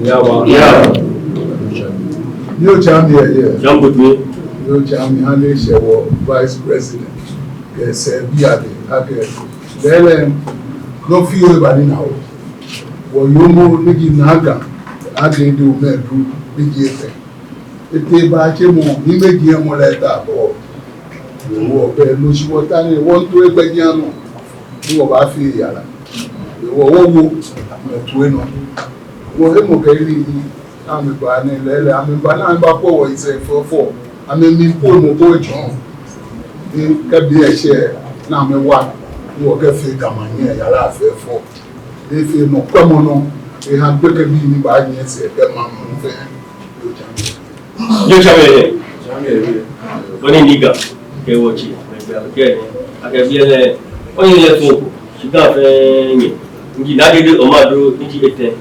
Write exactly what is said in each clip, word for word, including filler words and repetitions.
Yawa. Yawa. Yoo, tsɛ mi yɛ, yɛ. Tsɛ mi bo toi. Yoo, tsɛ mi, ha ni eshɛ wɔ Vice President kɛ sɛɛbii lɛ akɛ lɛɛlɛŋ, nɔ fioo eba ni na wɔ. Wɔyɔɔmɔ ni ji Naa Ga, akɛ ede omɛ du ni ji etɛ. Etɛ batsɛmɔ, ni mɛi ji emɔ lɛ ta bɔ. Wɔbɛ nɔ shi wɔta nɛɛ, wɔmiito egbɛjianɔ. Ni wɔbaafee yara. Wɔ, wɔwo, amɛtoi nɔ. Wɔ, emɔ kɛ nii, amɛba nɛɛ lɛɛlɛŋ, amɛba ni amɛbakwɛ wɔ yisɛɛ fɛfɛo. Amɛmli po mɔ ko etsɔɔ. Ni kɛ be lɛ shɛ, ni amɛwa. Ni wɔkɛfee Ga Manyɛ yara fɛfɛo. Ni efee nɔkwɛmɔnɔ, eha gbekɛbii ni baanyiɛ sɛɛ kɛ maŋ muu fɛɛ. Yoo, tsɛ mi yɛ. Yoo, tsɛ mi yɛ. Wɔnii ni Ga kɛ wɔtsɛ. Akɛ, akɛ biɛ lɛ, oyiŋ lɛ tun ko, shi Ga fɛɛ nyɛ. Ni ji Naa Dede Omaedru, ni ji etɛ,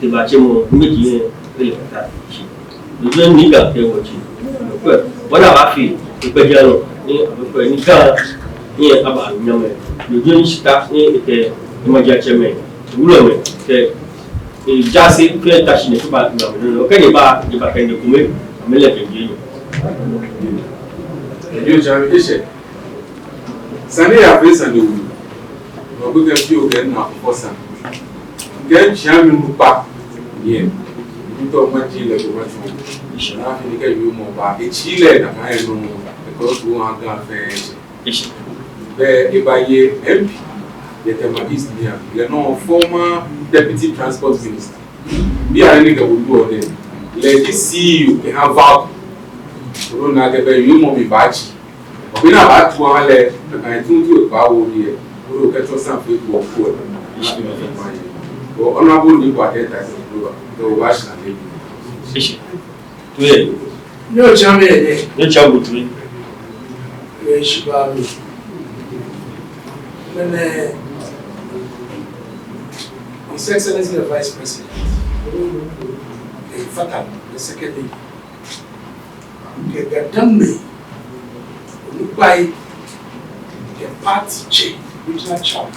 te ba tse mɔ, ni ji yɛ, ele kata, shi. Lojii ni Ga kɛ wɔtsi. Kwɛ, wɔna ba fi, kwɛ ja lɔ, ni, kwɛ ni Ga, ni aba nyamɛ. Lojii ni shita, ni etɛ, ni maji atsɛmɛ. Wulɔmɛi, kɛ, e, jaase, kɛ tashi ni kuba, na, no, kɛ ni ba, ni ba kɛ ni kume, amele kɛ ni. Yoo, ja mi ese. Sane yɛ fɛɛ sane wulu. No, gbekɛ fioo kɛ na fɔ sane. Kɛ jia mi nu kpa. Yɛ. Ntɔ maji lɛ ko matsɔ. Naa fee ni kɛ yoo mɔ ba. Etsi lɛ nakai nɔ. Because wɔŋ Ga fɛɛ. Bɛ eba yɛ M P. Yɛ Tema East ni a. Lɛ nɔ former deputy transport minister. Bianɛ ni kɛ wulu ɔ nɛ. Lɛ ji C E O kɛha Valco. Ɔnɔ naa kɛ bɛ yoo mɔ mi baatsi. Obi naa baatu aha lɛ, nakai tuuntu ekpa wo biɛ, oro kɛ tsɔ san fee ko ko. Ɔnɔ abo ni ko akɛ ta ko ba, kɛ oba shi na lɛ. Tue. Yoo, ja mi ese. Yoo, ja bo tue. Ee, shi ba mi. Mɛni, His Excellency the Vice President, ee, Fata, the second lady. Kɛ Ga-Dangme onukpai, kɛ party chair, regional chairman,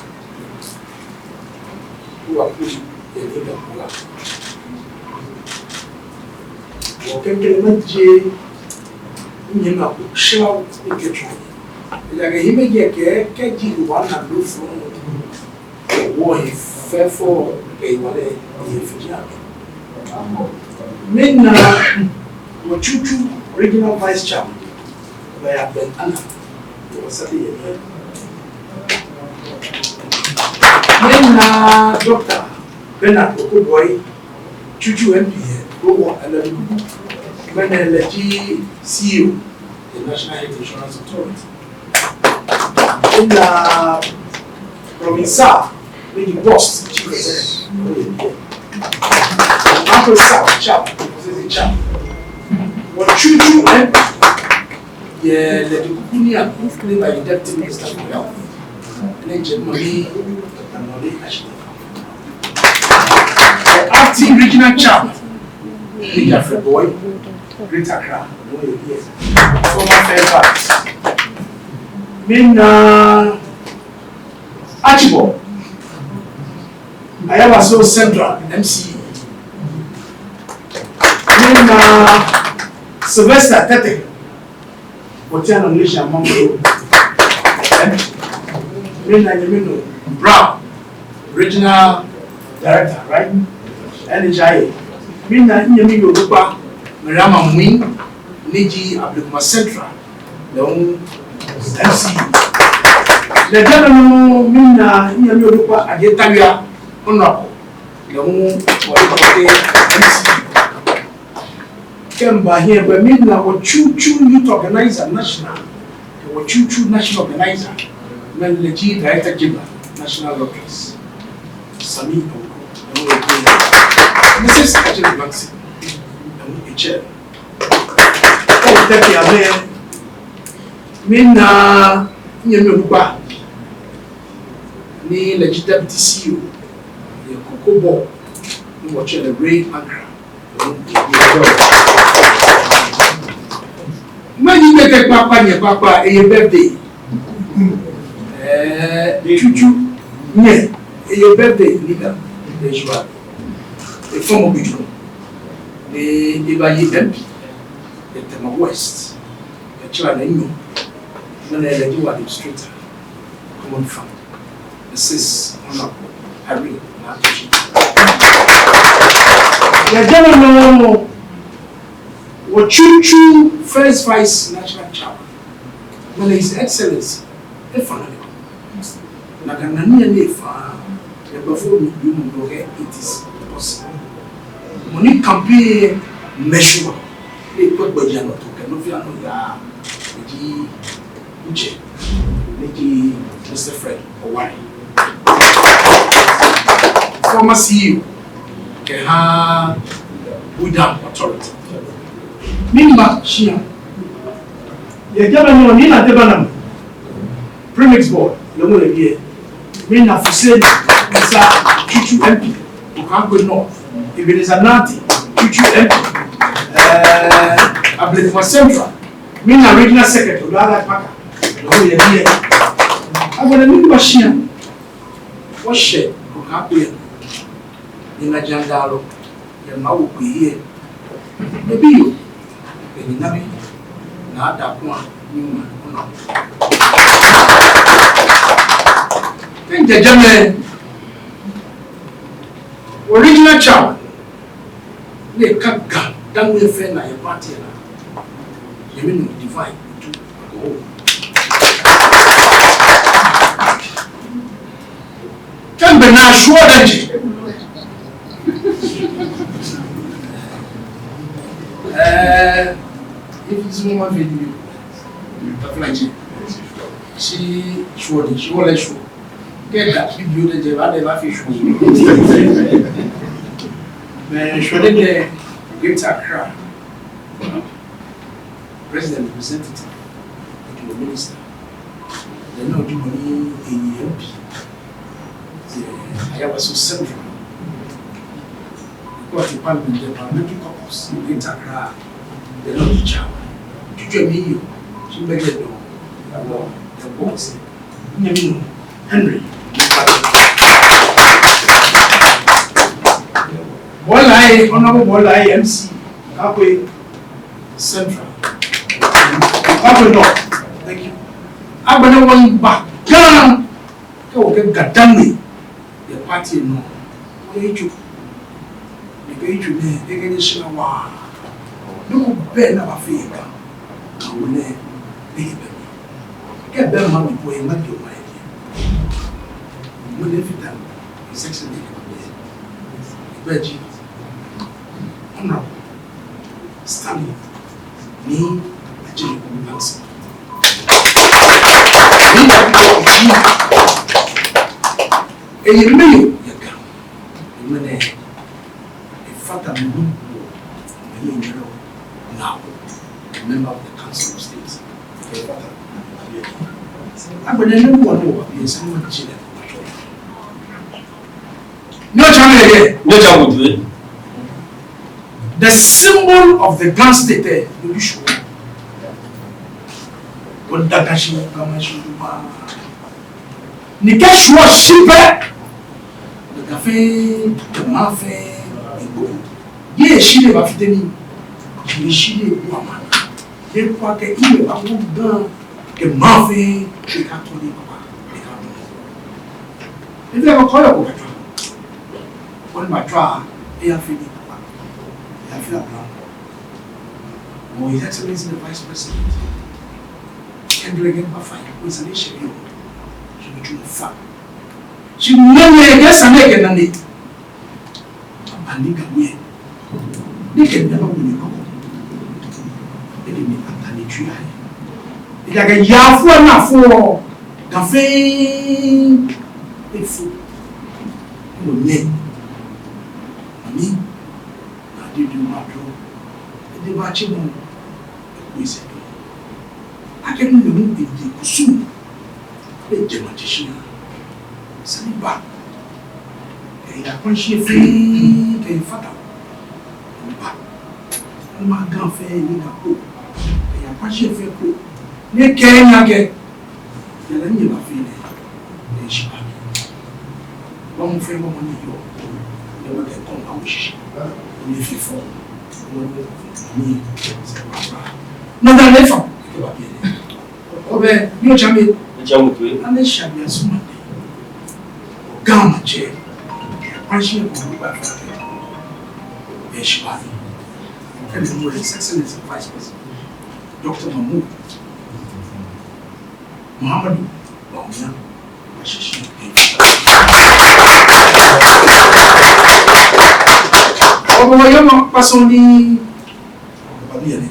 who are put in the program. Wɔkɛ kɛlɛ mɛi je, nyɛ na ko shira ni kɛ tsɔ. Ejaakɛ hiɛ mɛi je kɛ, kɛji wɔna lɔ fɔŋ. Wɔhe fɛɛ fɔ kɛ wale yɛ Fiji. Mina wɔ Chuchu Regional Vice Chairman, bɛ ya Ben Anna, wɔ sate yɛ. Mina Doctor Bernard Okoboi, Chuchu M P yɛ, wɔ Aladu Kuku, mɛni lɛ ji C E O, the National Health Insurance Authority. Ina provinsa ni ji boss, chief executive. Uncle Sam, chap, this is chap. Wɔ Chuchu, eh? Yɛ Aladu Kuku ni a, ni ba deputy minister for health. Ni jɛ mɔ ni, mɔ ni ashi. The acting regional chairman, Leader for Boy, Greater Accra, no, yes. Former fair part. Mina Archibald, Ayawaso Central M C E. Mina Sylvester Tetteh, Otiana Malaysia Mambo. Mina Nyemino Brown, Regional Director, right? N H I A. Mina Nyemi Yoruba, Mariama Mui, ni ji Ablekuma Central, lɛ hu M C E. Lɛ jɛmɛ nɔ mina Nyemi Yoruba, Adetawia, Honorable, lɛ hu, M C E. Kɛ mba hiɛ bɛ mina wɔ Chuchu Youth Organizer National, wɔ Chuchu National Organizer, mɛni lɛ ji Director General, National Lotteries. Sami Awuku, Missus Kajina Maxi, H L. Kɛ tɛki amɛ, mina Nyemi Onukpa, ni lɛ ji Deputy C E O, yɛ Cocoa Board, ni wɔtsɛɔ lɛ Ray Ankra. Mɛni gbekɛ kpakpa nyɛ kpakpa, eye birthday. Eh, Chuchu nyɛ, eye birthday ni ka, ejua. Efɔmɔ gbijurɔ. Ni eba ye M P, yɛ Tema West. Etsɛɔ lɛ Nyo. Mɛni lɛ ji wɔ administrator. Common Fund. Missus Honorable Harry Naa Teshie. Yɛ jɛmɛ nɔ, wɔ Chuchu First Vice National Chairman, mɛni His Excellency, efa naa lɛ. Nakai nɔŋŋ ni efa, egbɛfaŋ mli, mɔ ni kɛ it is possible. Mɔ ni campaign mɛshua, ni ekpɛ gbɛjianɔtoo kɛ nɔ fɛɛ nɔ yaa, eji Uche, ni ji Mister Fred Oware. Former C E O, kɛha Wudang Authority. Ni ma shia. Yɛ jɛmɛ nɔ ni na te ba na. Premix Board, lɛ hu yɛ biɛ. Mina Fuseni Nsa, Tsutsu M P, Okaigbo North, Ebenezer Nartey, Tsutsu M P, eh, Ablekuma Central, mina Regional Secretary, Odo Alhaji Packer, lɛ hu yɛ biɛ. Agbɛnɛ miiba shia, wɔshɛ Okaigbo yɛ, mina Jandalo, yɛ Mawu kpee yɛ. Ebi yoo, ebi nabi, na ada kuma ni ma kuna. Kɛjɛ jɛmɛ, original chairman, ni ka Ga, Dangme fɛɛ naa yɛ party lɛ naa. Yɛ minu divine, tu, ago. Kɛjɛ naa Shwuɔ Dangye. Eh, if it's no one video, the flange. Shi Shwuɔ Dangye, Shwuɔ lɛ Shwuɔ. Kɛ Ga video Dangye, ba de ba fi Shwuɔ. Mɛɛ Shwuɔ Dangye, Greater Accra. President representative, ekɛ minister. Then now, do money in M P. Ayawaso Central. Ekɔ ti parliament, the parliamentary caucus, Greater Accra. Then now, the chairman. Tutu mi yo. Shi bɛ jɛ dɔŋŋ. Yabɔ, the boss. Nyɛmi nuu Henry. Bɔlai, Honorable Bɔlai M C, Kakwe Central. Kakwe North. Thank you. Agbɛnɛ wɔmiiba Ga. Kɛ wɔkɛɛ Ga Dangme yɛ party nɔ, wɔyɛ yitso. Ni kɛ yitso nɛɛ, ekɛ nyɛ shi naa waa. Nɔ ko bɛ ni abaafee yɛ Ga. Awo nɛɛ, eye bɛ. Kɛ bɛ maŋ mli po, ema jɔ maŋ yɛ. Mɔ ni fata, His Excellency kɛ bɛ. Bɛ ji. Honorable Stanley Nii Adjei Langston. Nii Adjei Langston. Eye mayor yɛ Ga. Eye mayor. Efata mi hu, mɛi ni yɔɔ Ga, a member of the Council of State. Efata. Agbɛnɛ ni wɔnu wɔ biɛ sɛ wɔtsɛ lɛ. Nyɔɔŋ tsa mi yɛ. Nyɔɔŋ tsa mi yɛ. The symbol of the Ga State, eh, no ji Shwuɔ. Wɔda Ga shi, Ga maŋ shi, Ga maŋ. Ni kɛ Shwuɔ shi pɛ, Ga fɛɛ, Ga maŋ fɛɛ, egbo. Yɛ shi lɛ baafite nii, yɛ shi lɛ bua maŋ. Yɛ kwa kɛ iwe ba ko Ga, kɛ maŋ fɛɛ, ekatɔ nii papa, ekatɔ. Ebi akɔ kɔɔyɔɔ ko katswa. Kɔɔyɔɔ batswa, eyafee nii papa. Eyafee abla. Mɔ His Excellency the Vice President. Kɛjɛ lɛ kɛbafa yɛ, ko sane shɛ yɔ. Shi mitsumɔ fa. Shi mɛni kɛ sane kɛ nane. Ani Ga wie. Ni kɛ ni aba wuli kɔkɔ. Ede mi ata ni tsu ya. Ejaakɛ yaafo naa fo. Ga fɛɛ. Efo. Mo nɛ. Mami. Naa didi ma do. Ede baatsi mɔ. Eku ese do. Akɛ nuu lɛ hu eje kusum. Be jɛmɛ tsi shia. Sani ba. Kɛ eyakpa shi fɛɛ, kɛ efata. Ba. Ni maŋ Ga fɛɛ ni Ga ko. Kɛ eyakpa shi fɛɛ ko. Ni ekɛɛ nyɛ akɛ. Yɛ lɛ nyɛbaafee nɛ. Ni eshi ba. Bɔ mɔ fɛɛ bɔ mɔ ni yɔɔ. Ni wɔkɛ kɔŋ awo shishi. Ni efee fɔ. Ni sɛ ba. Nɔ ni efɔ. Kɛba biɛ. Obɛ, ni otsa mi. Otsa mi toi. Ani shabi asuma. Ga maŋtsɛ. Kwanshi ko ba fa. Be shi ba. Kɛlɛ mo His Excellency Vice President, Doctor Mahmood Muhammadu Bawumia. Ashishi. Obɔ yɛ ma pasɔni. Babi yɛ ni.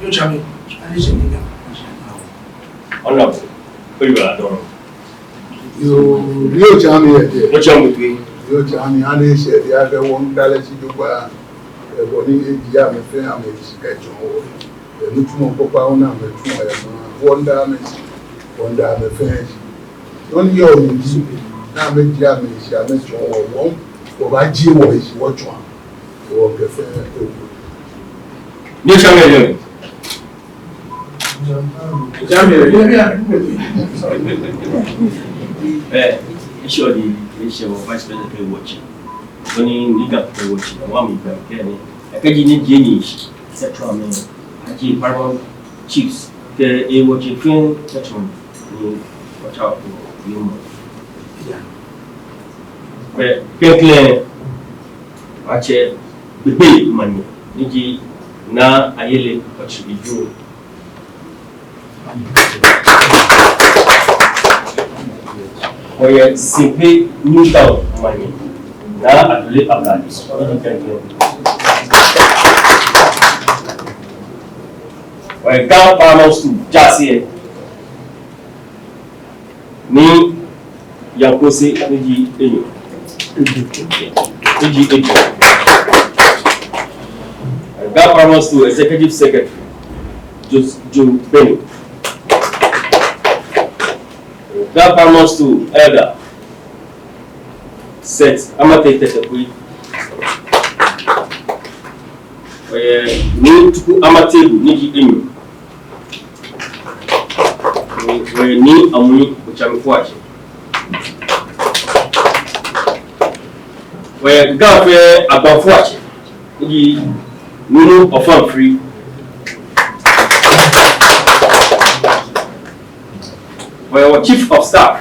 Ni otsa mi. Ani shabi Ga. Honorable, oyiwala dɔŋŋ. Yoo, ni otsa mi yɛ tɛ. Otsa mi toi. Ni otsa mi, ani shɛ di akɛ wɔŋda lɛ shi jogbaŋŋ. Ebɔ ni eji amɛ fɛɛ amɛshi kɛjɛ wɔ. Enitsumɔ kpakpa ni amɛtsumɔ yɛ maŋ. Wɔŋda amɛshi. Wɔmiida amɛ fɛɛ shi. Nɔ ni yɔɔ mli ji, ni amɛjie amɛhe shi amɛtsɔɔ wɔ, wɔ hu wɔbaajie wɔhe shi wɔtsɔɔ amɛ. Wɔkɛ fɛɛ ewo. Ni esa amɛ lɛ. Esa amɛ lɛ. Ɛɛ, eshɛ odi, eshɛ wɔ Vice President kɛ ewɔji. Koni ni Ga kɛ ewɔji, wɔ amɛ Ga kɛ ni. Ekɛji ni jie ni shi, sɛ tsɔɔ amɛ. Ajie paramount chiefs kɛ ewɔji fɛɛ kɛtsɔ ni wɔtsa ko yɛ mɔ. Kɛ, klɛŋklɛŋ, atsɛ Gbegbe Manyɛ, ni ji Naa Ayele Otsi Ijo. Wɔyɛ Sɛmpe New Town Manyɛ, Naa Adole Ablade. Wɔyɛ Ga Paramount Stool, Jaase. Nii Yankose, ni ji enyɔ. Ni ji enyɔ. Wɔyɛ Ga Paramount Stool Executive Secretary, Jo, Jo Beni. Ga Paramount Stool Elder, Seth Amartey Tetteh Kwei. Wɔyɛ Nii Tuku Amartey Abu, ni ji enyɔ. Wɔyɛ Nii Amui Otsamefoiatsɛ. Wɔyɛ Ga fɛɛ Agbafoiatsɛ, ni ji Nunu Ofamfri. Wɔyɛ wɔ Chief of Staff,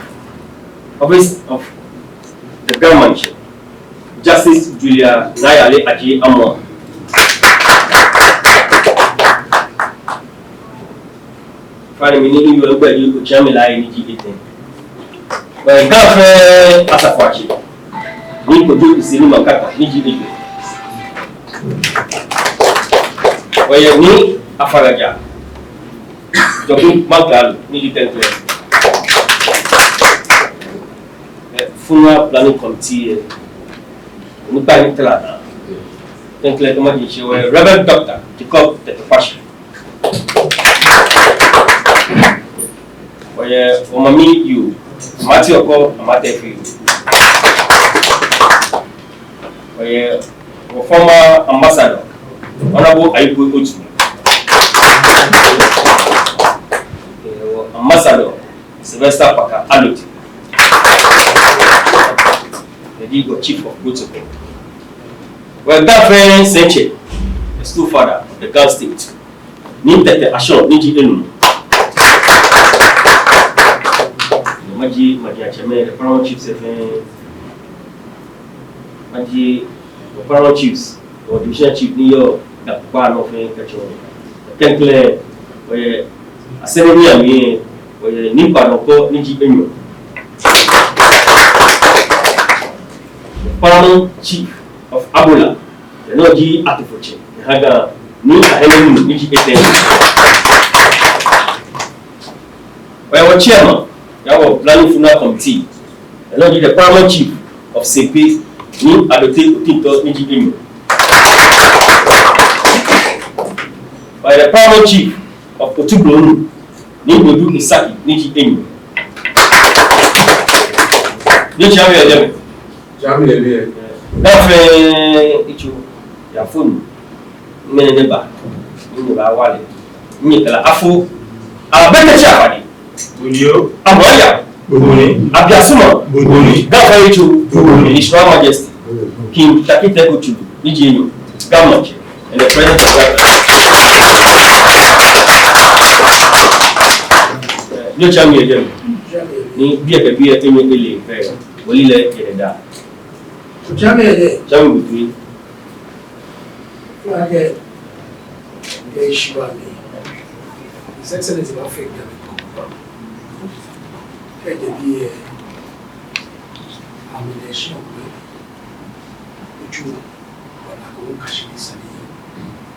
Office of the Ga Mantse, Justice Julia Naa Yaley Adjei Amoah. Fani mi ni miwieɔ gbɛi lɛ, Otsi Amɛlai ni ji etɛ. Wɔyɛ Ga fɛɛ Asafoiatsɛ, Nii Kojo Iseli Mankata ni ji ejwɛ. Wɔyɛ Nii Afaraja Dɔku Maŋkralo ni ji klɛŋklɛŋ. Ɛɛ, Funeral Planning Committee lɛ, onukpai ni tara naa. Klɛŋklɛŋ kɛ maji shi wɔyɛ Reverend Doctor Jacob Tetteh Quarshie. Wɔyɛ wɔ mami yoo, Amartey Ɔkɔ, Amartey Afio. Wɔyɛ wɔ former ambassador, Honorable Ayi Kwei Otu. Wɔyɛ wɔ ambassador, Sylvester Packer Allotey. Eji wɔ Chief of Protocol. Wɔyɛ Ga fɛɛ Sɛitsɛ, the Stool Father of the Ga State, Nii Tetteh Ashong ni ji enumɔ. Maji, maji atsɛmɛi, the paramount chiefs fɛɛ. Maji, the paramount chiefs, wɔ divisional chief ni yɔɔ Ga kpaa nɔ fɛɛ kɛtsɔ. Klɛŋklɛŋ, wɔyɛ Asɛrɛ Nii Amɛi, wɔyɛ Nii Kwadwo Ɔkɔ ni ji enyɔ. Paramount Chief of Abola, enɔ ji Atofotsɛ, eha Ga, Nii Ahene Nunoo ni ji etɛ. Wɔyɛ wɔ chairman, yɛ wɔ planning funeral committee, enɔ ji the paramount chief of Sɛmpe, Nii Adote Otintɔ ni ji enyɔ. Wɔyɛ the paramount chief of Otublohum, Nii Dodu Isaki ni ji enyɔ. Ni Otsi Amɛlai yɛ jɛmɛ. Otsi Amɛlai yɛ jɛmɛ. Ga fɛɛ etso, yafonu. Mɛni nɛ ba, ni mɔ ba wale. Ni kala afo. Abɛtɛ tsi afade. Boni oo. Amɔya. Boni. Abiasuma. Boni. Ga fɛɛ etso. Boni. His Royal Majesty King Tackie Teiko Tsuru ni ji enyɔ, Ga Maŋtsɛ, and the President of Ga. Ni Otsi Amɛlai yɛ jɛmɛ. Ni biɛ kɛ biɛ enyɔ ele fɛɛ. Wɔle lɛ yɛ daa. Otsi Amɛlai yɛ jɛmɛ. Otsi Amɛlai yɛ jɛmɛ. Kɛ, kɛ shiba mli. His Excellency ba fɛɛ kɛ mi ko. Kɛjɛ biɛ, amɛle shi ɔkpɛ. Otsu, wɔna ko kashi ni sani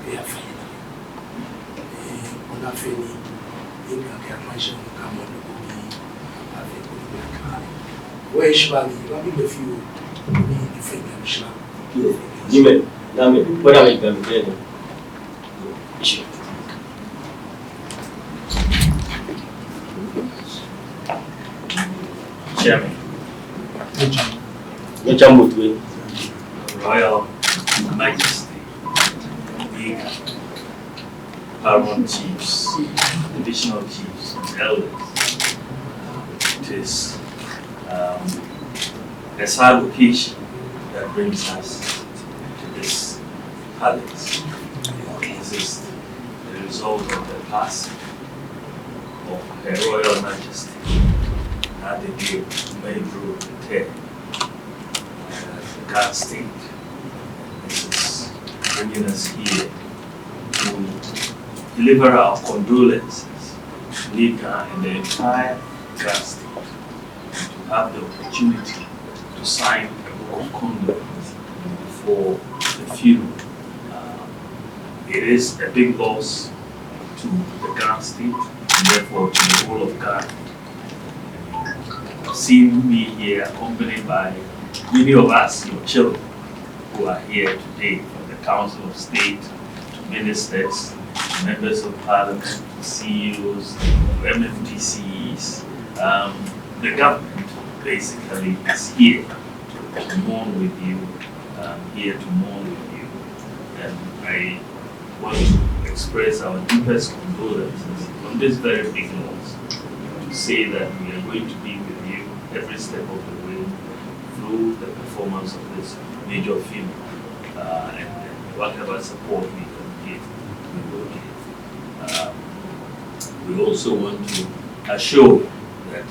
yɛ fɛɛ. Ee, ona fɛɛ ni, ni akɛ akpa shi ka mɔ nɔ ko ni, afee ko ni ka. Wɔ shiba mli, ba bi lɛ fioo, ni fɛɛ kɛ shiba. Amen. Amen. Bɔda mi gbɛ mi kɛ ni. Ishi. Chairman. Nyɛtswa mi otoi. Royal Majesty, big paramount chiefs, divisional chiefs, elders. It is, um, a sad occasion that brings us to this palace. This is the result of the passing of Her Royal Majesty Nadede Omaedru the third, uh, the Ga State. This is bringing us here to deliver our condolences to Lee Ga and the entire Ga State, to have the opportunity to sign a book of condolence for the funeral. Uh, it is a big loss to the Ga State and therefore to the whole of Ghana. Seeing me here accompanied by many of us, your children, who are here today, from the Council of State to ministers, members of parliament, C E Os, M F D Cs, um, the government basically is here to mourn with you, um, here to mourn with you. And I want to express our deepest condolences on this very big loss, to say that we are going to be with you every step of the way through the performance of this major funeral, uh, and, and whatever support we can give, we will give. Um, we also want to assure you that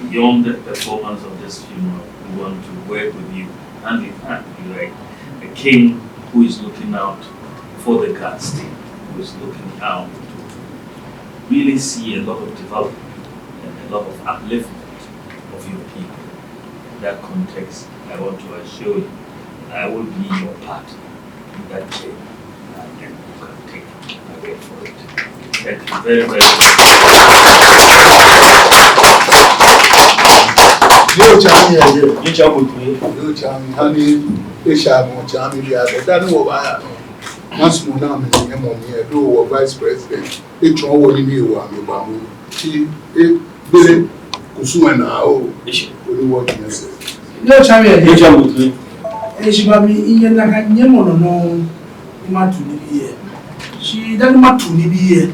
beyond the performance of this funeral, we want to work with you hand in hand. You are a king who is looking out for the Ga State, who is looking out to really see a lot of development and a lot of upliftment of your people. In that context, I want to assure you that I will be your part in that journey, uh, and you can take my word for it. Thank you very, very much. Yoo, Tsamiiya, yoo. Yoo, Tsamiiya. Yoo, Tsamiiya. Hani, esha mo, Tsamiiya, dani wɔbaaya nɔ. Masumɔ ni amɛnyɛmɔ mi, edo wɔ Vice President. Etsɔɔ wɔ nii ni ewa mi ba mu. Shi egbele kusum lɛ naa oo. Eshi. Ole wɔ kɛnɛ sɛɛ. Yoo, Tsamiiya. Yoo, Tsamiiya. Eshi ba mi, minyɛ nakai nyɛmɔ nɔ nɔ, ni matu nibii lɛ. Shi dani matu nibii lɛ,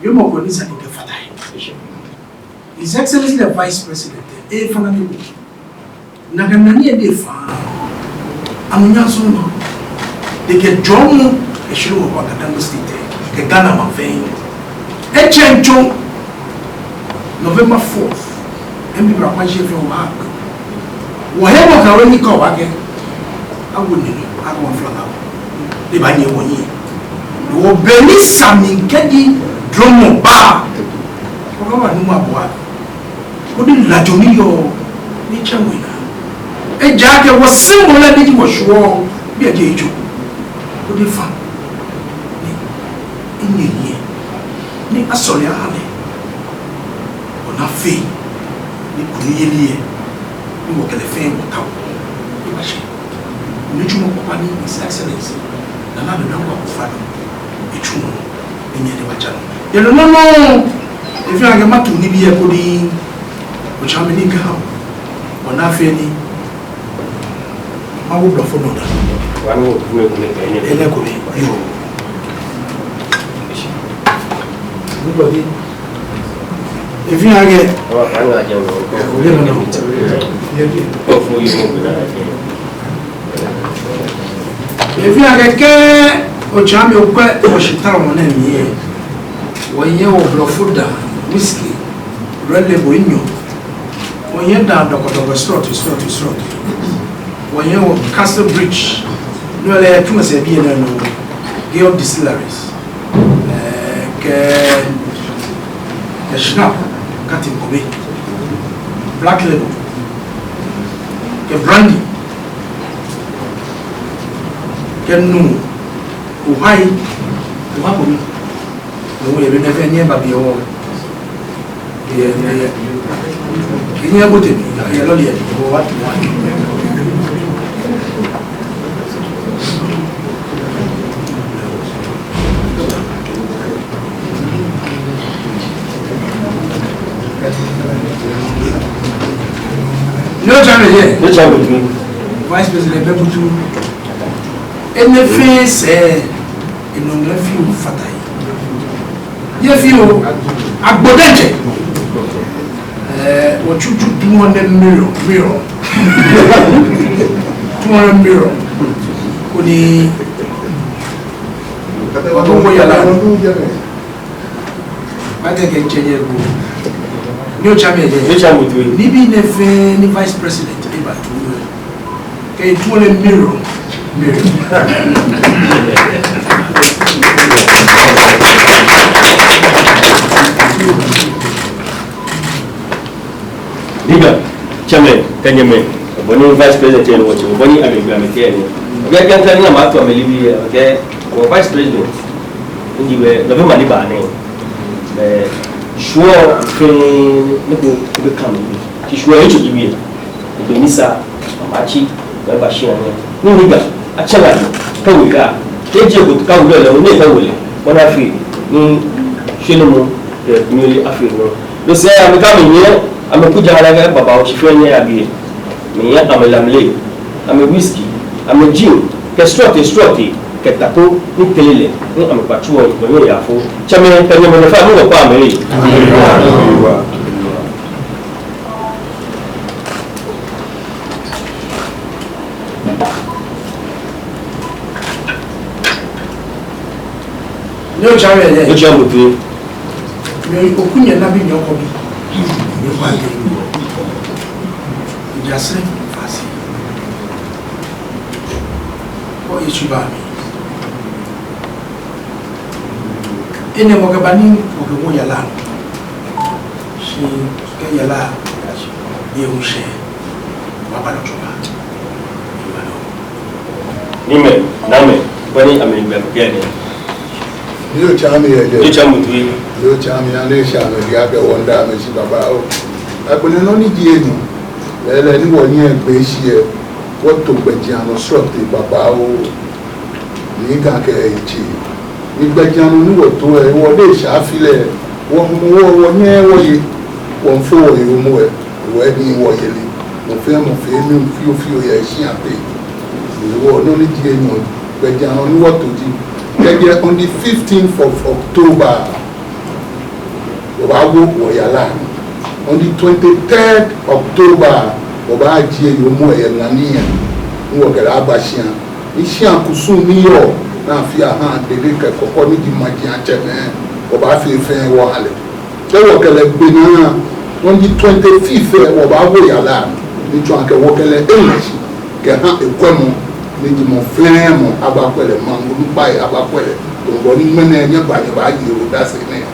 yoo, mɔ ko ni sa ni kɛfata he. Eshi. His Excellency the Vice President, efã nɔ ni bo. Nakai nɔ ni ede fã. Anunyam sɔŋŋ nɔ. Ekɛ jɔɔmɔ, eshwɛ wɔ Ga Dangme State, kɛ Ghana maŋ fɛɛ. Etsɛŋ tsɔ, November fourth, M P Prakwashia fɛɛ wɔ ha. Wɔhe mɔ ka wɔ ni kɔ wɔ kɛ. Awo ni, awo fla na. Ebaanyɛ wɔnyiɛ. Wɔ be ni sa mli kɛji dromɔ ba. Wɔkaba ni wɔbua. Koni lajɔ ni yɔɔ, ni tsɛ wɔ naa. Ejaakɛ wɔ symbol lɛ ni ji wɔshwieɔ, biɛ ji ejo. Koni efã. Ni, ni enyiɛ. Ni asɔle aha lɛ. Ona fɛɛ. Ni kunimyeli lɛ. Ni wɔkɛ lɛ fɛɛ wɔtao. Ni ebashɛ. Nitsumɔ kpakpa ni His Excellency Nana Addo Dankwa Akufo-Addo etsu nɔ, ni nyɛ diɛŋtsɛ maja nɔ. Yɛ nɔ nɔŋŋ, efeɔ akɛ matu nibii lɛ koni otsa mi ni kɛ ha. Ona fɛɛ ni mawo blɔfo nɔ daa. Enɛ kome, yoo. Nobody. Efeɔ akɛ. Efeɔ akɛ kɛ otsa mi okwɛ wɔshitara mɔ nɛɛ mli lɛ. Wɔyɛ wɔ blɔfo daa, whisky, Red Label enyɔ. Wɔyɛ daa dɔkɔdɔkɔ srɔtoi, srɔtoi, srɔtoi. Wɔyɛ wɔ Castle Bridge. No lɛ, tu sɛɛ biɛ nɛɛ nɔ. Gay Distilleries. Ɛɛ, kɛ, kɛ Schnapp, Captain Kobe. Black Label. Kɛ brandy. Kɛ nu. Ohai. Oha ko mi. Nɔ yɛ biɛ nɛɛ fɛɛ nyɛba biɛ wɔ. Yɛ, yɛ, yɛ. Nyɛbote biɛ, yɛ lɔle yɛ biɛ wɔ. Yoo, chairman, yɛ. Yoo, chairman, tu. Vice President, bɛ butu. Enɛ fɛɛ sɛɛ, enɔ mli fioo fata he. Yɛ fioo, agbo diɛŋtsɛ. Ɛɛ, wɔtsuutsu two hundred million, million. Two hundred million. Koni, wɔtoo wɔyala. Makɛɛ kɛ ŋtsɛ nyɛ ko. Ni otsa mi yɛ. Ni otsa mi tue. Nibii nɛɛ fɛɛ ni Vice President eba tsu. Kɛ etsu lɛ mirror. Mirror. Ni Ga, tsɛmɛi, kɛ nyɛmɛi, bɔ ni Vice President yɛ nɔ wɔtsɛ, bɔ ni amɛgbe amɛkɛɛ nɛɛ. Kɛ, kɛ, kɛ, ni amɛto amɛnibii yɛ, kɛ, wɔ Vice President, ni ji wɛ, nɔ fɛɛ nɔ ni ba nɛɛ. Ɛɛ, shwuɔ fɛɛ, ni ko, ko bɛ kã mli. Shi shwuɔ yɛ tso ji wɛ. Egbe ni sa, amɛtsi, amɛba shia nɛɛ. Ni Ga, atsɛ lɛ, kɛ wɔ Ga, kɛ je ko kɛ wɔ lɛ, ni kɛ wɔ lɛ, wɔna fɛɛ, ni shwɛ ni mɔ, kɛ nyɛle afee nɔ. Loo sɛɛ, amɛkɛ amɛnyiɛ, amɛkuja lɛ kɛ babaoo shi fɛɛ nyɛ abi. Mɛi yɛ amɛ lamle, amɛ whisky, amɛ gin, kɛ srɔtoi, srɔtoi, kɛ tako, ni tele lɛ, ni amɛkpa tsuɔ, ni kpɔnyɔ ya fo. Tsɛmɛi, kɛ nyɛmɛi nɔ fɛɛ, amɛ nɔ kpa amɛ. Ni otsa mi yɛ. Ni otsa mi tue. Mi oku nyɛ nabi nyɛ ɔkɔ bi. Mi kpa nyɛ. Ija sɛ fasi. Kɔ etsu ba mi. Enɛ mɔ kɛ ba ni mɔ kɛ mɔ yala. Shi kɛ yala, yɛ ŋshɛ, baba lɔ tsoba. Ni mɛi, namɛi, bɔ ni amɛgbe amɛkɛɛ nɛɛ. Ni otsa mi yɛ. Ni otsa mi tue. Ni otsa mi yɛ, ni otsa mi yɛ, kɛ wɔnda amɛ shi babaoo. Agbɛnɛ nɔ ni ji enyɔ. Lɛɛlɛŋ ni wɔnyɛ gbɛ shi yɛ, wɔto gbɛjianɔ srɔtoi babaoo. Ni Ga kɛ etsi. Ni gbɛjianɔ ni wɔto lɛ, wɔle shi afi lɛ, wɔ Hɔmɔwɔ, wɔnyɛ wɔye, wɔmiifo wɔyoomo lɛ, wɔyɛ ni wɔyeli. Mɔ fɛɛ mɔ fee nii fioo fioo yɛ eshia pɛ. Ni wɔ nɔ ni ji enyɔ, gbɛjianɔ ni wɔto ji. Kɛjɛ on the fifteenth of October, wɔbaawo wɔyala. On the twenty-third October, wɔbaajie yoomo lɛ yɛ ŋa ni yɛ. Ni wɔkɛ lɛ aba shia. Ni shia kusum ni yɔɔ, ni afee aha Dede kɛ Kɔkɔ ni ji maji atsɛmɛi, wɔbaafee fɛɛ wɔha lɛ. Kɛ wɔkɛ lɛ gbe naa, on the twenty-fifth lɛ, wɔbaawo yala. Ni tsɔɔ akɛ wɔkɛ lɛ eŋmɛ shi, kɛha ekwɛmɔ, ni ji mɔ fɛɛ mɔ abakwɛ lɛ, maŋ onukpai abakwɛ lɛ. Tɔbɔ ni ŋmɛnɛ nyɛba nyɛbaye odase nɛɛ.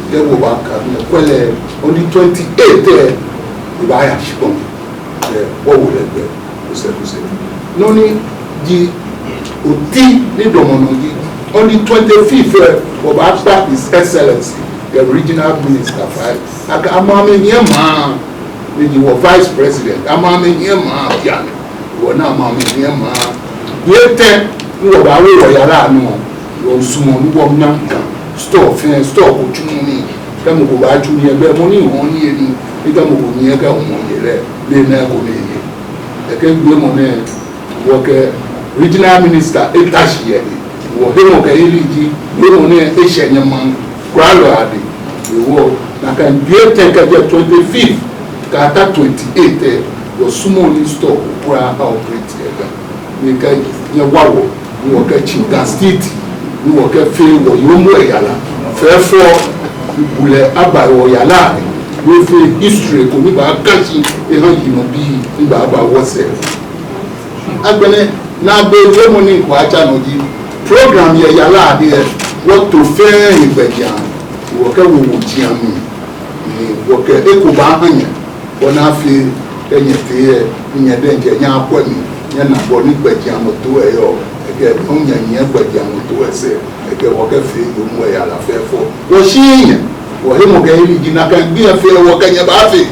Kɛ wɔbaka nyɛkwɛ lɛ, on the twenty-eighth lɛ, ebaaya shikpɔŋ. Ɛɛ, wɔwo lɛ gbɛ kosɛɛ kosɛɛ. Nɔ ni ji oti ni damɔ nɔ ji, on the twenty-fifth lɛ, wɔbaakpa His Excellency, the Regional Minister fai. Akɛ ama amɛhiɛ maŋ, ni ji wɔ Vice President, ama amɛhiɛ maŋ, bianɛ. Wɔna ama amɛhiɛ maŋ. Yɛ tɛ, ni wɔbaawo wɔyala nɔ. Wɔsumɔɔ ni wɔna Ga store fɛɛ, store ko tsuɔ nii. Kɛ mɔ ko baatsu nii lɛ, bɛ mɔ ni hɔɔ nii lɛ ni, ni kɛ mɔ ko nyiɛ kɛ hɔmɔ yɛ lɛ, lɛ nɛɛ ko nɛɛ yɛ. Ekɛ wiemɔ nɛɛ, wɔkɛ regional minister eta shi yɛ he. Wɔhemɔkɛyeli ji, wiemɔ nɛɛ eshɛ nyɛmaŋ kwralɔi adɛŋ. Hewɔ, nakai gbi etɛ kɛjɛ twenty-fifth kɛyata twenty-eighth lɛ, wɔsumɔɔɔ ni store ko kwraa a-operate yɛ Ga. Ni kɛ nyɛwa wɔ, ni wɔkɛtsi Ga State, ni wɔkɛfee wɔyoomo lɛ yala. Fɛfɛo, ni bulɛ aba wɔyala, ni efee history ko ni baaka shi, eha yinɔbii, ni baaba wɔsɛɛ. Agbɛnɛ, naagbee wiemɔ ni mikɛbaatsa nɔ ji, program yɛ yala adɛŋ lɛ, wɔto fɛɛ yɛ gbɛjianɔ, wɔkɛwo wɔjiaŋ mli, ni wɔkɛ eko baaha nyɛ. Bɔ ni afee kɛ nyɛtee lɛ, ni nyɛ diɛŋtsɛ nyɛkwɛ mli, nyɛna bɔ ni gbɛjianɔtoo lɛ yɔɔ, ekɛ, ni nyɛnyiɛ gbɛjianɔtoo lɛ sɛɛ, ekɛ wɔkɛfee yoomo lɛ yala fɛfɛo. Wɔshiii nyɛ, wɔhemɔkɛyeli ji nakai gbi lɛ fɛɛ wɔkɛ nyɛ baafee.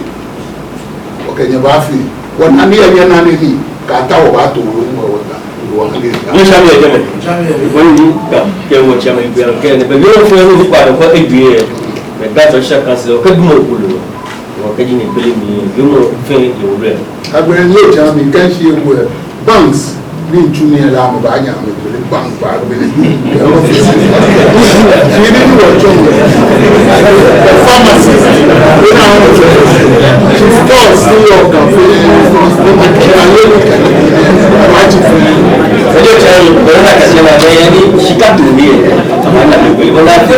Wɔkɛ nyɛ baafee. Wɔna nii lɛ nyɛna nii, kɛyata wɔbaato yoomo lɛ wɔta. Wɔkɛ nyɛ. Ni shami yɛ jɛmɛ. Wɔnii ni kɛ, kɛ wɔtsɛmɛi gbe kɛ, ni bɛ yɔɔ fɛɛ ni kpa dɔ kɔ egbe lɛ. Mɛ Ga Traditional Council, kɛ dumɔ kulu. Wɔ Kɛji ni gbele mli, yoomo fɛɛ yɛ wolo lɛ. Agbɛnɛ ni oja mi kɛ shi ebu ɛ. Banks ni tsu ni ela amɛbaanyɛ amɛgbele bank baagbele. Ni ni wɔtsɔ mi. Pharmacist. Ni na wɔtsɔ. Stores ni yɔɔ Ga fɛɛ. Ni ma kɛ na yɛ ni kɛ. Wa ji fɛɛ. Ɛjɛ tsɛ yi, bɛ na kɛ se na bɛ ni shika do ni. After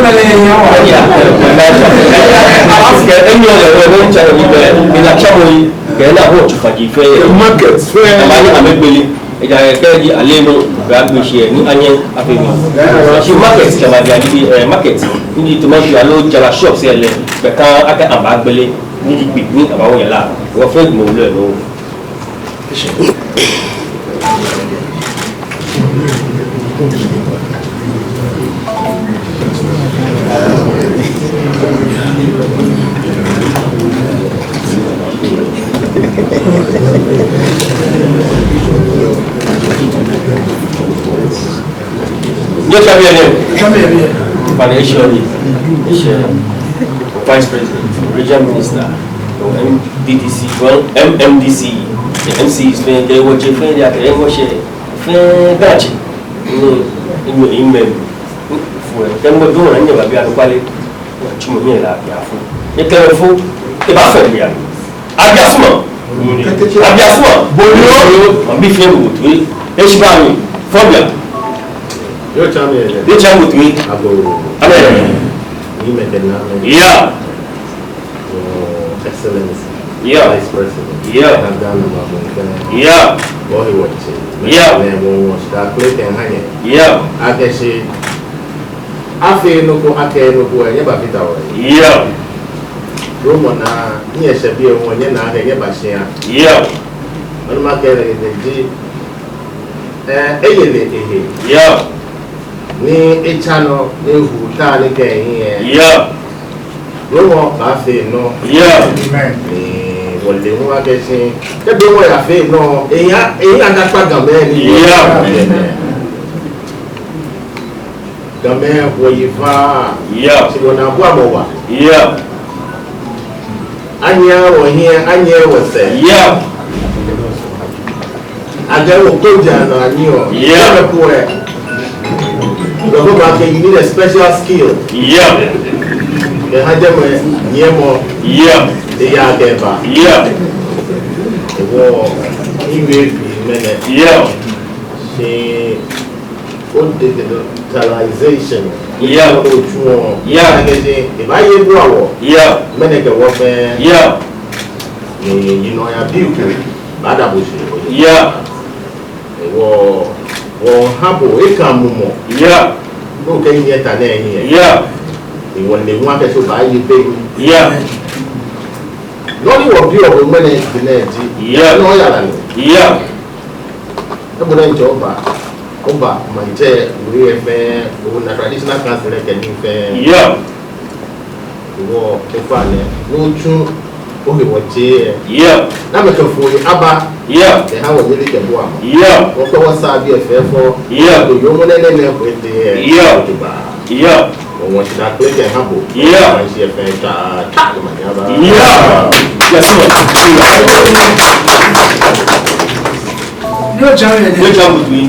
enyɔ lɛ wɛ, ni tsɛ ni bɛ, ni na tsɛ mo yi. Kɛ na hɔ tsufaji fɛɛ. Market fɛɛ. Amɛbaanyɛ amɛgbele. Ejaakɛ kɛji ale nɔ, bɛ agbe shi ni anyɛ afee mi. Shi market kɛ ma di adi, eh, market. Ni ji tomato aloo jara shops lɛ, bɛ ka akɛ abaagbele. Ni ji gbi, ni abaawo yara. Wɔ fɛɛ gbɔmɔ lɛ nɔ. Nyɛtsa mi yɛ nɛɛ. Nyɛtsa mi yɛ nɛɛ. Fani eshɛ ni. Eshɛ. Vice President, Regional Minister, M D D C, well, M M D C, the M Cs fɛɛ, kɛ wɔtsɛ fɛɛ, kɛ wɔtsɛ fɛɛ, Ga tsɛ. Ni, ni, ni, ni, fo, kɛ mɔ dɔŋŋ ni nyɛba biɛ anɔkwale. Tsumɔ nyɛ la biafo. Ni kɛ fo, ebaafo biɛ. Abiasuma. Abiasuma. Bolo. Mabi fɛɛ bo toi. Eshi ba mi. Fo biɛ. Yoo tsa mi yɛ nɛɛ. Yoo tsa mi toi. Agoo. Amen. Ni mɛi kɛ naamɛi. Yeah. Your Excellency. Yeah. Vice President. Yeah. Ghana mli fɛɛ. Yeah. Wɔhe wɔtsɛ. Yeah. Ni wɔŋɔ shi ta kple kɛ hanyɛ. Yeah. Akɛ shi afee nɔ ko, akɛ nɔ ko, nyɛbafata wɔhe. Yeah. Romɔ na, nyɛshɛ biɛ hu, nyɛna akɛ nyɛba shia. Yeah. Mɛni makɛɛ lɛ ji, eh, eyɛ lɛ ehe. Yeah. Ni etsa nɔ, ni ehu ta ni kɛ ehiɛ. Yeah. Romɔ baafee nɔ. Yeah. Amen. Ni wɔle hu akɛ shi, kɛ Romɔ yafee nɔ, eya, eya akakpa Gamɛi ni. Yeah. Amen. Gamɛi wɔyi faa. Yeah. Shi wɔnaabu amɔ wa. Yeah. Anyiɛ wɔhiɛ, anyiɛ wɔsɛɛ. Yeah. Akɛ wɔ ko ja na ni o. Yeah. Kɛ ko ɛ. Lɔ ko ba kɛ you need a special skill. Yeah. Kɛ ha jɛmɛ, nyiɛmɔ. Yeah. Eya kɛba. Yeah. Wɔ, iwe bi mɛnɛ. Yeah. Shi o digitalization. Yeah. O tsuɔ. Yeah. Akɛ shi, ebaaye bua wɔ. Yeah. Mɛnɛ kɛ wɔ fɛɛ. Yeah. Ni, ni nɔyaa bii ko baada bo shi. Yeah. Wɔ, wɔha bo, eka mumɔ. Yeah. Nɔ kɛ nyɛ ta nɛɛ hiɛ. Yeah. Ni wɔle hu akɛ shi obaaye be. Yeah. Nɔ ni wɔbiɔ bo ŋmɛnɛ ji nɛɛ ji. Yeah. Nɔ yara ni. Yeah. Ebo nɛ ntsɛ oba, oba maŋtsɛ wulu lɛ fɛɛ, ona traditional council lɛ kɛ nii fɛɛ. Yeah. Wɔ, ofainɛ, no tsu ohe wɔtsɛ. Yeah. Namɛi kɛ foi aba. Yeah. Eha wɔnyɛ lɛ kɛ bua ma. Yeah. Wɔkpɛ wɔsaa biɛ fɛɛ fɔ. Yeah. Ko yoomo nɛɛ nɛɛ nɛɛ ko ete. Yeah. Otuba. Yeah. Wɔŋɔ shi ta kple kɛ ha bo. Yeah. Wɔŋɔ shi fɛɛ ta, ta, ta, ma nya ba. Yeah. Yes, sir. Yoo tsa mi yɛ nɛɛ. Yoo tsa mi toi.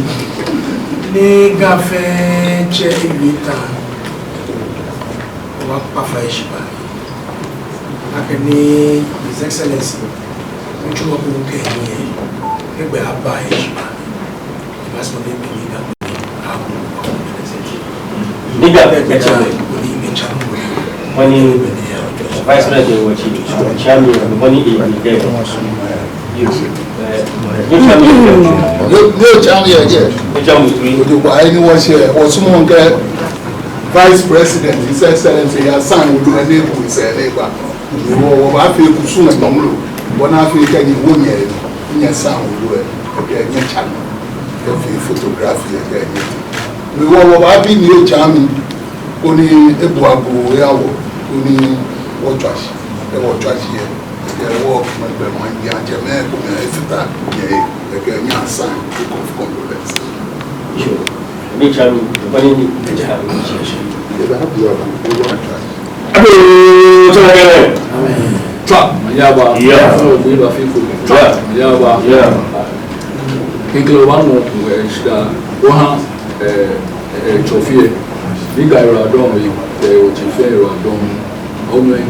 Ni Ga fɛɛ tsɛ ewie ta. Wɔkpa fai shi ba. Akɛ ni His Excellency, ŋtsumɔ ko kɛ ni, egbɛ aba eshi ba. Mas no ni bi ni Ga. Ni Ga kɛ kɛ tsɛ. Wani Vice President wɔtsi, wɔtsi ami, wani e ni kɛ. Yoo, yoo tsa mi yɛ nɛɛ. Yoo tsa mi toi. Ojo ba, ayi ni wɔsɛɛ, wɔsumɔɔ akɛ Vice President, His Excellency, eya sign wolo lɛ ni ebu sɛɛ ni eba. Wɔ, wɔbaafee kusum lɛ nɔ mli. Wɔna afee kɛ nyɛ wo nyɛ, nyɛ sign wolo lɛ, kɛ nyɛtsa nɔ. Kɛ fee photography lɛ kɛ nyɛ. Wɔ, wɔbaabi ni yoo tsa mi. Koni ebu agbo eha wɔ, koni wɔtswa shi, kɛ wɔtswa shi lɛ, kɛ wɔ mɛi gbɛ maŋ ji atsɛmɛi komɛi efata nyɛ, kɛ nyɛ sign, book of condolence. Yoo, ni tsa mi, bani ni, ni tsa mi, tsa shi. Kɛ ebu agbo, kɛ wɔtswa shi. Agoo, tswa kɛ. Amen. Tswa, manyɛ aba. Yeah. Fɛɛ mɔ ni ba fee ko. Tswa, yeah, manyɛ aba. Yeah. Klɛŋklɛŋ obaanu, eh, shidaa oha, eh, eh, Tsɔfi lɛ. Ni Ga yiwaladɔŋŋ, eh, otsi fɛɛ yiwaladɔŋŋ. Omɛi,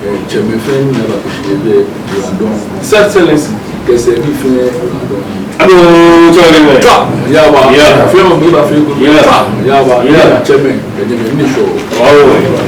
eh, tsɛmɛi fɛɛ ni aba kɛshi yɛ biɛ yiwaladɔŋŋ. His Excellency, kɛ sɛɛbii fɛɛ yiwaladɔŋŋ. Aloo, tswa lɛ. Tswa, manyɛ aba. Yeah. Fɛɛ mɔ ni ba fee ko. Yeah. Tswa, manyɛ aba. Yeah. Tsɛmɛi, eh, nyɛmɛi, miishɔ. Oh.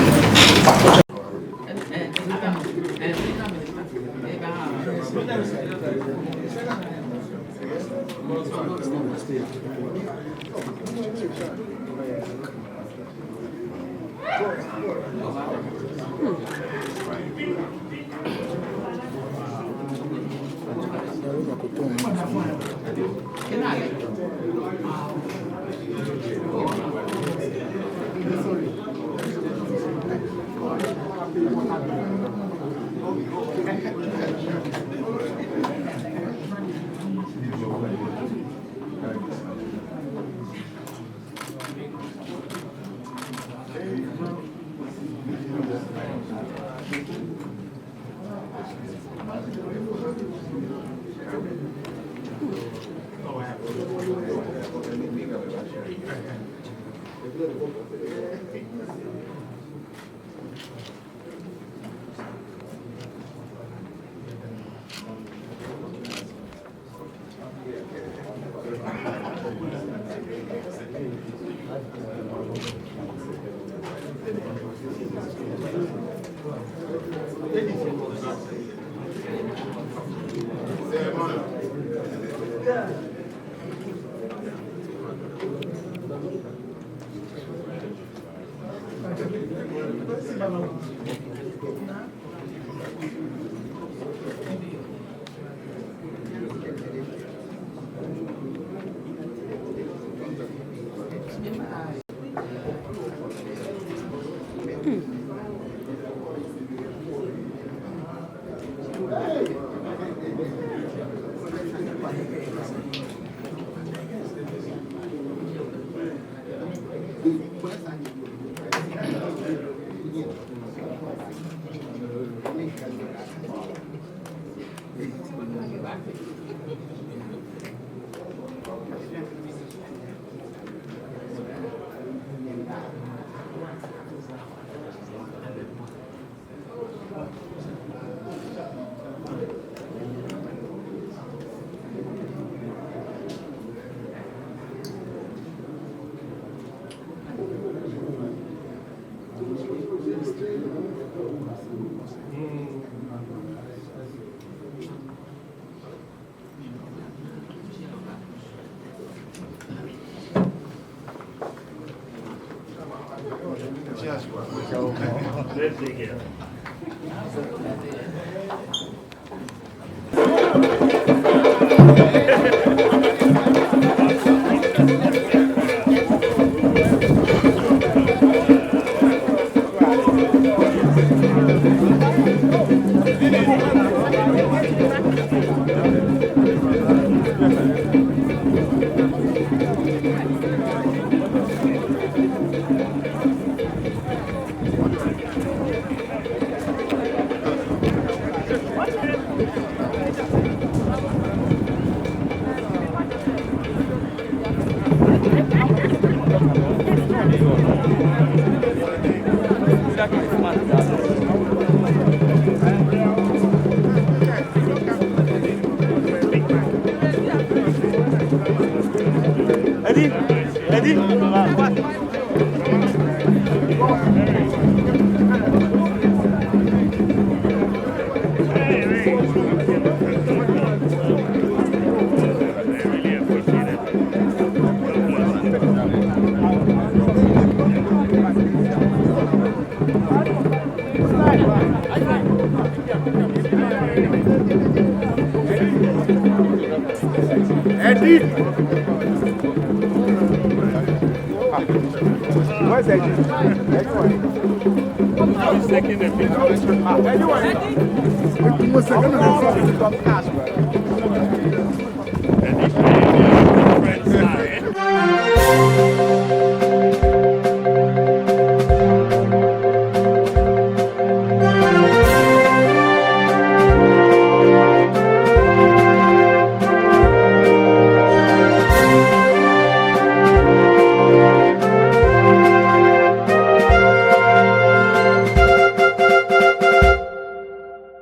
Ready? Ready? Edit. Where's Edit? Anyone? Who's taking a picture? Ah, anyone? Who's taking a picture?